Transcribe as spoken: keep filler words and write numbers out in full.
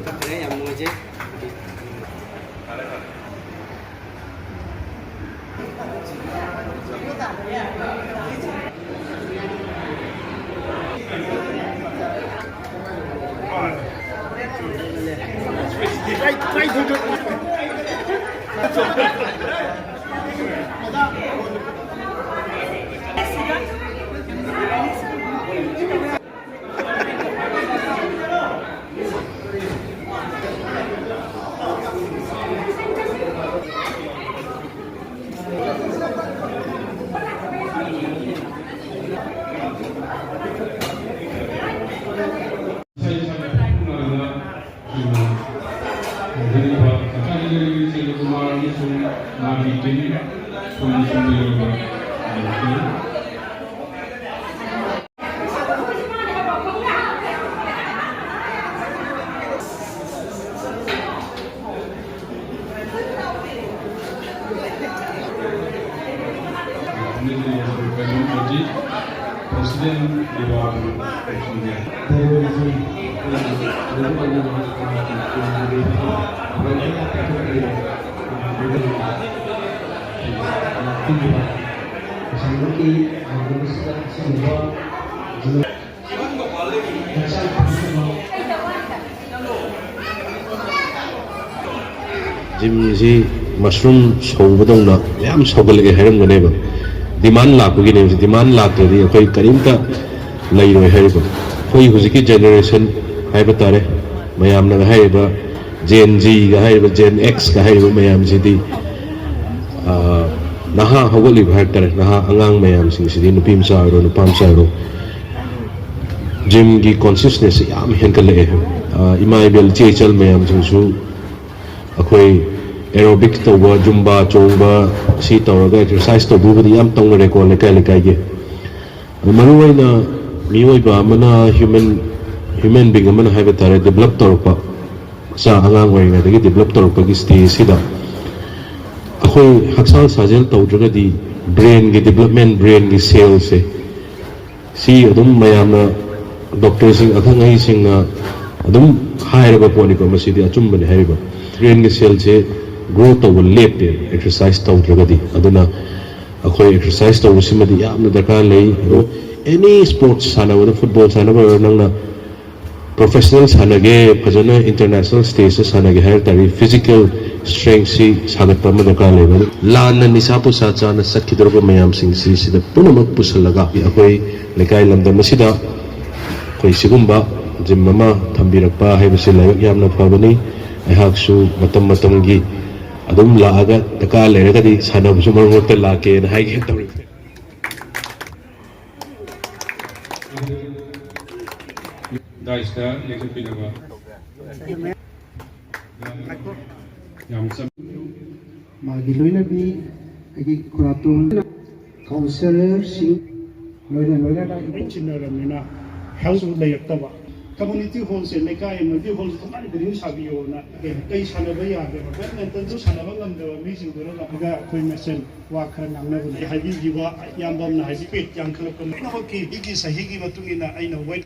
ꯌꯥꯝ ꯅꯨꯡꯉꯥꯏꯖꯩ꯫ ꯖꯤꯝꯁꯤ ꯃꯁꯔꯨꯝ ꯁꯧꯕꯗꯧꯅ ꯃꯌꯥꯝ ꯁꯧꯒꯠꯂꯛꯑꯦ ꯍꯥꯏꯔꯝꯒꯅꯦꯕ꯫ ꯗꯤꯃꯥꯟ ꯂꯥꯛꯄꯒꯤꯅꯦꯕ꯫ ꯗꯤꯃꯥꯟ ꯂꯥꯛꯇ꯭ꯔꯗꯤ ꯑꯩꯈꯣꯏ ꯀꯔꯤꯝꯇ ꯂꯩꯔꯣꯏ ꯍꯥꯏꯔꯤꯕ꯫ ꯑꯩꯈꯣꯏ ꯍꯧꯖꯤꯛꯀꯤ ꯖꯦꯅꯦꯔꯦꯁꯟ ꯍꯥꯏꯕ ꯇꯥꯔꯦ, ꯃꯌꯥꯝꯅꯒ ꯍꯥꯏꯔꯤꯕ ꯖꯦꯟ ꯖꯤꯒ ꯍꯥꯏꯔꯤꯕ, ꯖꯦꯟ ꯑꯦꯛꯁꯀ ꯍꯥꯏꯔꯤꯕ ꯃꯌꯥꯝꯁꯤꯗꯤ, ꯑ, ꯅꯍꯥ ꯍꯧꯒꯠꯂꯤꯕ ꯍꯥꯏꯕ ꯇꯥꯔꯦ, ꯅꯍꯥ ꯑꯉꯥꯡ ꯃꯌꯥꯝꯁꯤꯡꯁꯤꯗꯤ, ꯅꯨꯄꯤ ꯃꯆꯥ ꯑꯣꯏꯔꯣ, ꯅꯨꯄꯥ ꯃꯆꯥ ꯑꯣꯏꯔꯣ, ꯖꯤꯝꯒꯤ ꯀꯣꯟꯁꯤꯌꯁꯅꯦꯁꯁꯦ ꯌꯥꯝ ꯍꯦꯟꯒꯠꯂꯛꯑꯦ꯫ ꯑ, ꯏꯃꯥ ꯏꯕꯦꯜ, ꯏꯆꯦ ꯏꯆꯜ ꯃꯌꯥꯝꯁꯤꯡꯁꯨ ꯑꯩꯈꯣꯏ ꯑꯦꯔꯣꯕꯤꯛꯁ ꯇꯧꯕ, ꯖꯨꯝꯕꯥ ꯆꯣꯡꯕ, ꯁꯤ ꯇꯧꯔꯒ ꯑꯦꯛꯁꯔꯁꯥꯏꯁ ꯇꯧꯕꯤꯕꯗꯤ ꯌꯥꯝ ꯇꯧꯅꯔꯦꯀꯣ, ꯂꯩꯀꯥꯏ ꯂꯩꯀꯥꯏꯒꯤ꯫ ꯑꯗꯨ ꯃꯔꯨꯑꯣꯏꯅ ꯃꯤꯑꯣꯏꯕ ꯑꯃꯅ, ꯍ꯭ꯌꯨꯃꯦꯟ, ꯍ꯭ꯌꯨꯃꯦꯟ ꯕꯤꯡ ꯑꯃꯅ ꯍꯥꯏꯕ ꯇꯥꯔꯦ, ꯗꯤꯕꯂꯞ ꯇꯧꯔꯛꯄ, ꯃꯆꯥ ꯑꯉꯥꯡ ꯑꯣꯏꯔꯤꯉꯩꯗꯒꯤ ꯗꯤꯕꯂꯞ ꯇꯧꯔꯛꯄꯒꯤ ꯁ꯭ꯇꯦꯖꯁꯤꯗ ꯑꯩꯈꯣꯏ ꯍꯛꯆꯥꯡ ꯁꯥꯖꯦꯜ ꯇꯧꯗ꯭ꯔꯒꯗꯤ ꯕ꯭ꯔꯦꯟꯒꯤ ꯗꯤꯕꯂꯞꯃꯦꯟ, ꯕ꯭ꯔꯦꯟꯒꯤ ꯁꯦꯜꯁꯦ, ꯁꯤ ꯑꯗꯨꯝ ꯃꯌꯥꯝꯅ, ꯗꯣꯛꯇꯔꯁꯤꯡ, ꯑꯈꯪ ꯑꯍꯩꯁꯤꯡꯅ ꯑꯗꯨꯝ ꯍꯥꯏꯔꯕ ꯄꯣꯠꯅꯤꯀꯣ, ꯃꯁꯤꯗꯤ ꯑꯆꯨꯝꯕꯅꯤ ꯍꯥꯏꯔꯤꯕ꯫ ꯕ꯭ꯔꯦꯟꯒꯤ ꯁꯦꯜꯁꯦ ꯒ꯭ꯔꯣ ꯇꯧꯕ ꯂꯦꯞꯄꯦꯕ ꯑꯦꯛꯁꯔꯁꯥꯏꯁ ꯇꯧꯗ꯭ꯔꯒꯗꯤ꯫ ꯑꯗꯨꯅ ꯑꯩꯈꯣꯏ ꯑꯦꯛꯁꯔꯁꯥꯏꯁ ꯇꯧꯕꯁꯤꯃꯗꯤ ꯌꯥꯝꯅ ꯗꯔꯀꯥꯔ ꯂꯩ꯫ ꯑꯗꯣ ꯑꯦꯅꯤ ꯁ꯭ꯄꯣꯔꯠꯁ ꯁꯥꯟꯅꯕꯗ, ꯐꯨꯠꯕꯣꯜ ꯁꯥꯟꯅꯕ ꯑꯣꯏꯔꯣ, ꯅꯪꯅ ꯄ꯭ꯔꯣꯐꯦꯁꯅꯦꯜ ꯁꯥꯟꯅꯒꯦ, ꯐꯖꯅ ꯏꯟꯇꯔꯅꯦꯁꯅꯦꯜ ꯁ꯭ꯇꯦꯖꯇ ꯁꯥꯟꯅꯒꯦ ꯍꯥꯏꯕ ꯇꯥꯔꯗꯤ ꯐꯤꯖꯤꯀꯦꯜ ꯁ꯭ꯇꯔꯦꯡꯁꯤ ꯁꯥꯒꯠꯄ ꯑꯃ ꯗꯔꯀꯥꯔ ꯂꯩꯕ꯫ ꯂꯥꯟꯅ ꯅꯤꯁꯥ ꯄꯨꯁꯥ ꯆꯥꯅ ꯆꯠꯈꯤꯗꯧꯔꯕ ꯃꯌꯥꯝꯁꯤꯡꯁꯤ ꯁꯤꯗ ꯄꯨꯝꯅꯃꯛ ꯄꯨꯁꯤꯜꯂꯒ ꯑꯩꯈꯣꯏ ꯂꯩꯀꯥꯏ ꯂꯝꯗꯝ ꯑꯁꯤꯗ ꯑꯩꯈꯣꯏ ꯁꯤꯒꯨꯝꯕ ꯖꯤꯝ ꯑꯃ ꯊꯝꯕꯤꯔꯛꯄ ꯍꯥꯏꯕꯁꯤ ꯂꯥꯏꯕꯛ ꯌꯥꯝꯅ ꯐꯕꯅꯤ꯫ ꯑꯩꯍꯥꯛꯁꯨ ꯃꯇꯝ ꯃꯇꯝꯒꯤ ꯑꯗꯨꯝ ꯂꯥꯛꯑꯒ ꯗꯔꯀꯥꯔ ꯂꯩꯔꯒꯗꯤ ꯁꯥꯟꯅꯕꯁꯨ ꯃꯔꯛ ꯃꯔꯛꯇ ꯂꯥꯛꯀꯦꯅ ꯍꯥꯏꯒꯦ ꯇꯧꯔꯤꯕꯅꯤ꯫ ꯗꯥꯏꯁꯇ ꯂꯦꯡꯈꯠꯄꯤꯅꯕ꯫ ꯌꯥꯝ ꯆꯝ- ꯃꯥꯒꯤ ꯂꯣꯏꯅꯕꯤ ꯑꯩꯒꯤ ꯈꯨꯔꯥꯇꯣꯝ ꯀꯥꯎꯟꯁꯤꯂꯔꯁꯤꯡ ꯂꯣꯏꯅ ꯂꯣꯏꯅꯅ ꯂꯣꯏ ꯆꯤꯟꯅꯔꯕꯅꯤꯅ ꯍꯦꯜꯁꯨ ꯂꯩꯔꯛꯇꯕ꯫ ꯀꯝꯃ꯭ꯌꯨꯅꯤꯇꯤ ꯍꯣꯜꯁꯦ ꯂꯩꯀꯥꯏ ꯑꯃꯗꯤ ꯍꯣꯜꯁꯦ ꯊꯣꯡꯒꯥꯟ ꯈꯨꯗꯤꯡ ꯁꯥꯕꯤꯌꯣꯅ ꯀꯩ ꯁꯥꯟꯅꯕ ꯌꯥꯗꯦꯕ, ꯕꯦꯗꯃꯤꯟꯇꯟꯁꯨ ꯁꯥꯟꯅꯕ ꯉꯝꯗꯕ ꯃꯤꯁꯤꯡꯗꯨꯅ ꯂꯥꯛꯑꯒ ꯑꯩꯈꯣꯏ ꯃꯁꯦꯟ ꯋꯥ ꯈꯔ ꯉꯥꯡꯅꯕꯅꯦ꯫ ꯍꯥꯏꯕꯤꯈꯤꯕ ꯏꯌꯥꯝꯕ ꯑꯃꯅ ꯍꯥꯏꯁꯤ ꯄꯦꯠ ꯌꯥꯡꯈꯠꯂꯛꯄ ꯂꯣꯏꯅꯃꯛꯀꯤ ꯃꯤꯒꯤ ꯆꯍꯤꯒꯤ ꯃꯇꯨꯡ ꯏꯟꯅ ꯑꯩꯅ ꯋꯦꯠ